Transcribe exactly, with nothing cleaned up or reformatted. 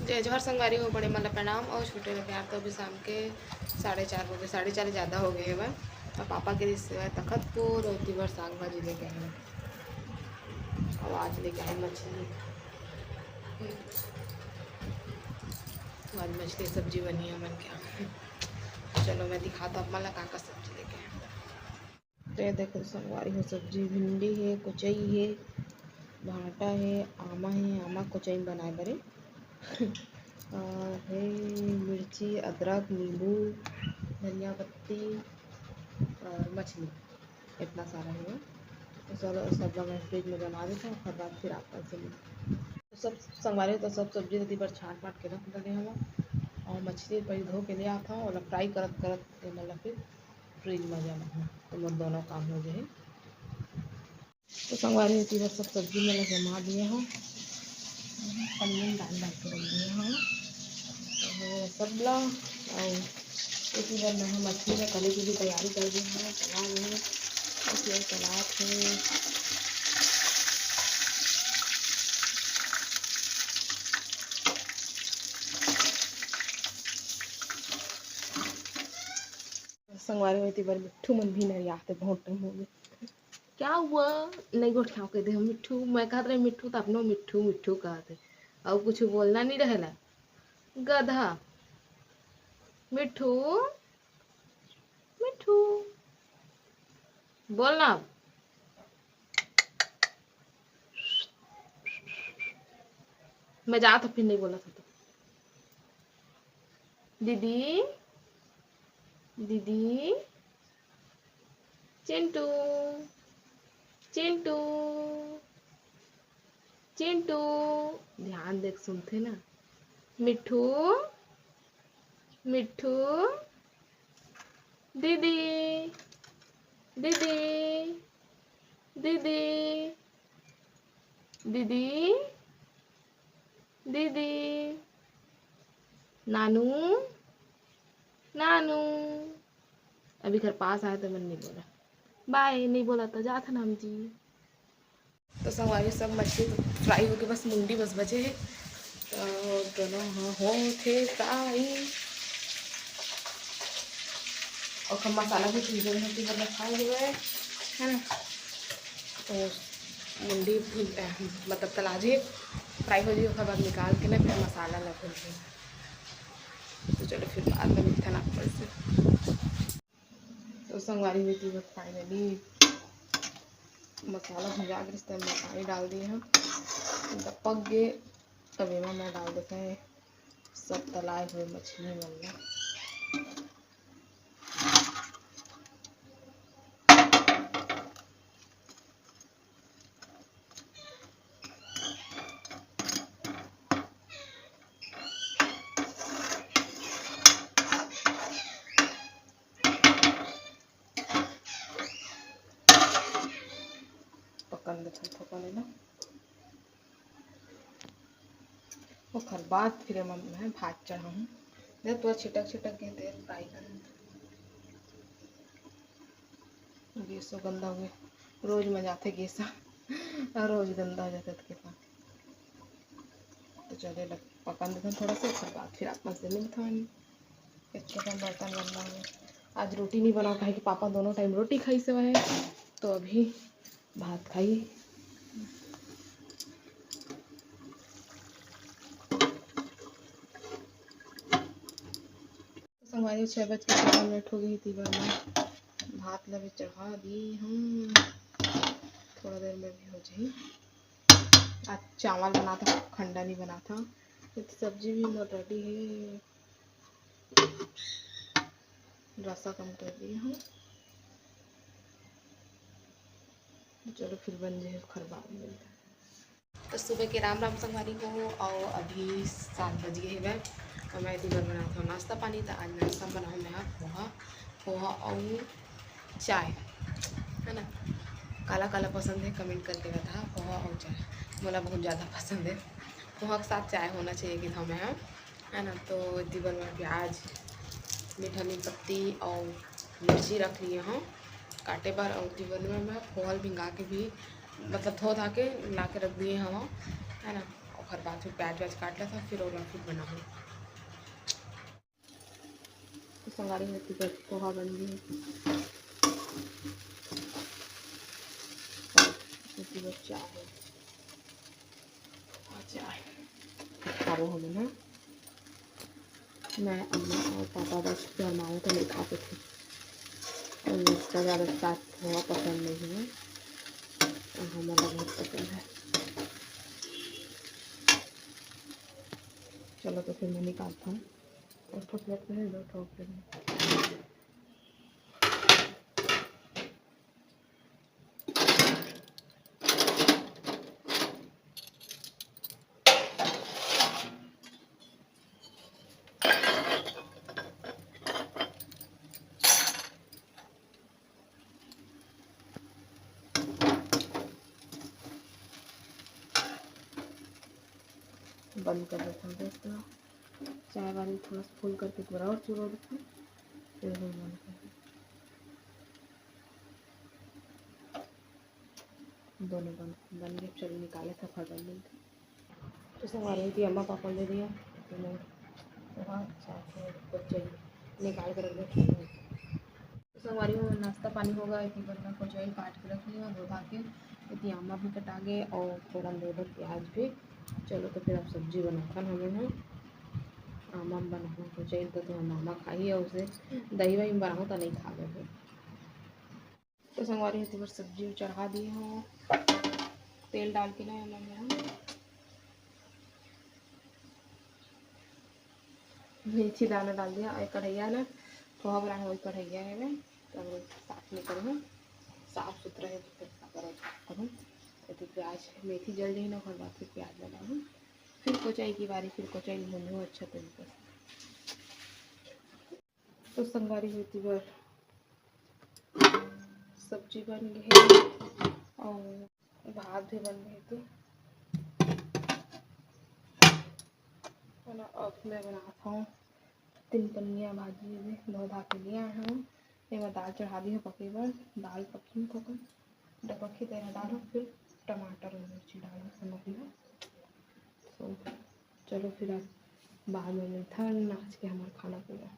जय जोहार संगवारी हो, बड़े मन ला प्रणाम और छोटे ला प्यार। तो अभी शाम के साढ़े चार हो गए, साढ़े चार ज़्यादा हो गए हवय। और पापा के रिश्तेदार तखतपुर और तिबर साग भाजी लेके आए हैं। और आज लेके आए मछली। आज मछली सब्जी बनी है मन क्या। चलो मैं दिखाता आप मन ला का का सब्जी लेके आए। तो ये देखो संगवारी हो, सब्जी भिंडी हे, कोचई हे, भांटा हे, आमा हे, आमा कोचई में बनाए बर हे। और हे मिर्ची, अदरक, नींबू, धनिया पत्ती और मछली, इतना सारा हे। तो चलो सब ला मैं फ्रिज में जमा देता हूँ, ओकर बाद फिर आपका से मिलता हूँ। तो सब संगवारी हो, तो सब सब्जी रति पर छाट पाट के रख डरे हवं और मछली पहले धो के ले आता हूँ, ओला फ्राई करत करत एमन ला फिर फ्रिज में जमा हूँ, तो मोर दोनों काम हो जाही। तो संगवारी हो, एती बर सब सब्जी मन ला जमा दिए हवं, पन्नी में डाल डाल के रख दिए हवं। तो सब ला, अउ एती बर मैं ह मछली ला तले के भी तैयारी कर दिए हवं, तला हवं, बस ये तलात हे। संगवारी हो, एती बर मिट्ठू मन भी नरियाथे, बहुत टाइम हो गए। क्या हुआ? नहीं गोठियाव कह दे हम मिट्ठू। मैं कहत रहे मिट्ठू, त अपनो मिट्ठू, मिट्ठू कहत हे। अउ कुछ बोलना नहीं रहेला। गधा। मिट्ठू, मिट्ठू। बोलना अब। मैं जात हूँ, फिर नहीं बोला था तो। दीदी, दीदी, चिंटू, चिंटू, चिंटू, ध्यान दे के सुनथे ना। मिट्ठू, मिट्ठू, दीदी, दीदी, दीदी, दीदी, दीदी, नानू, नानू। अभी घर पास आए तो मन नहीं बोला, बाय नहीं बोला तो जात हन हम जी। तो संगवारी सब मछली तो फ्राई होके बस मुंडी बस बचे हे। तो दोनों ह होथे फ्राई। और हम मसाला भी पीसे में होती मतलब खा हुए है ना। तो मुंडी भून, अ, मतलब तलाजे फ्राई हो जाए, ओकर बाद निकाल के ना फिर मसाला ला भून के। तो चलो फिर बाद में मिलते हैं आप से। तो संगवारी हो, एती बर फाइनली मसाला भुंजा के रिश्ते में पानी डाल दिए हैं। जब पक गए तब एमा मैं डाल देते हैं सब तलाए हुए मछली मन ला। पकन देथन थोकन एला। ओकर बाद फिर एमा मैं भात चढ़ाहूँ। देख, पूरा छिटक छिटक के तेल फ्राई कर। गैसो गंदा हुए, रोज में जाथे गैसा, और रोज गंदा हो जाथे के पास। तो चले लग पकन देथन थोड़ा सा, ओकर बाद फिर आप मन से मिलथन। एक छोटा बर्तन गंदा हुए। आज रोटी नहीं बनाओ, काहे कि पापा दोनों टाइम रोटी खाई से है, तो अभी भात खाई। तो संगवारी, छः बज के चार मिनट हो गई, तीबर में भात ला भी चढ़ा दी हूँ, थोड़ा देर में भी हो जाही। आज चावल बना था, खंडा नहीं बना था। ये तो सब्जी भी मोर रेडी है, रसा कम कर दी हूँ। चलो फिर बन जाए, खरबा मिलता है। तो सुबह के राम राम संगवारी हो, और अभी सात बज गए हवय, और मैं एती बर बनात हूँ नाश्ता पानी। तो आज नाश्ता में बनाहूँ मैं ह पोहा, पोहा और चाय, है ना। काला काला पसंद है, कमेंट करके बता, पोहा और चाय मोला बहुत ज़्यादा पसंद है। पोहा के साथ चाय होना चाहिए कि था मैं ह, है ना। तो एती बर मैं प्याज, मीठा नीम पत्ती और मिर्ची रख लिए हूँ काटे बर, और एती बर मैं, मैं पोहा ल भिंगा के भी, मतलब धो धा के ला के रख दिए हूँ, है ना। और ओकर बाद फिर प्याज व्याज काट लेथन, फिर ओला फिर बनाहूँ। तो संगवारी हो, एती बर पोहा बन गे हे। और एती बर चाय। अच्छा, खाबो हमन ह। मैं, अम्मा और पापा बस गरमाओ तो नहीं खा पाथे। और मिर्चा ज़्यादा साथ पोहा पसंद नहीं है, और हमन ला बहुत पसंद है। चलो तो फिर मैं निकालता हूँ। एक ठो प्लेट में है, दो ठो प्लेट में। बंद कर देथन दोस्तों। चाय वाली थोड़ा सा फुल करके एक बार और चुरो देथन, फिर हम बंद कर देथन। दोनों बन, बन गए। चलो निकाले था, खत्म मिलते। तो संगवारी हो, अम्मा पापा ले दिया, तो मैं वहाँ चाय को चाहिए निकाल के रख देती हूँ। तो संगवारी हो, नाश्ता पानी होगा, एती बर मैं कोचई काट के रख लिया, धो धा के। एती आमा भी कटा गए और थोड़ा दे दो प्याज भी। चलो तो फिर अब सब्जी बनाथन हमन ह। आमा में बनाहूँ कोचई तो, तो हम आमा खाही और उसे दही वही में बनाहूँ तो नहीं खावे फिर। तो संगवारी हो, एती बर सब्जी चढ़ा दिए हूँ तेल डाल के ना, एमा मैं मेथी दाना डाल दिया। और कढ़ैया ना पोहा बनाए वही कढ़ैया है, मैं तो साफ नहीं करूँ, साफ सुथरा है तो फिर साफ करूँ। एती प्याज, मेथी जल जाही ना, ओकर बाद फिर प्याज लगाहूँ। फिर कोचई की बारी, फिर कोचई भूनहूँ अच्छा तरीका से। तो संगवारी हो, एती बर सब्जी बन गई है और भात भी बन गई थी, है ना। अब मैं बनात हूँ तीन पनिया भाजी, ये धो धा के लिए आए हूँ। एमा दाल चढ़ा दी है पके बर, दाल पकी थोकन, डबक ही तेरा डालो, फिर टमाटर और मिर्ची डालो, समझ लो। तो चलो फिर अब बाद में मिलथन, आज के हमार खाना पीना।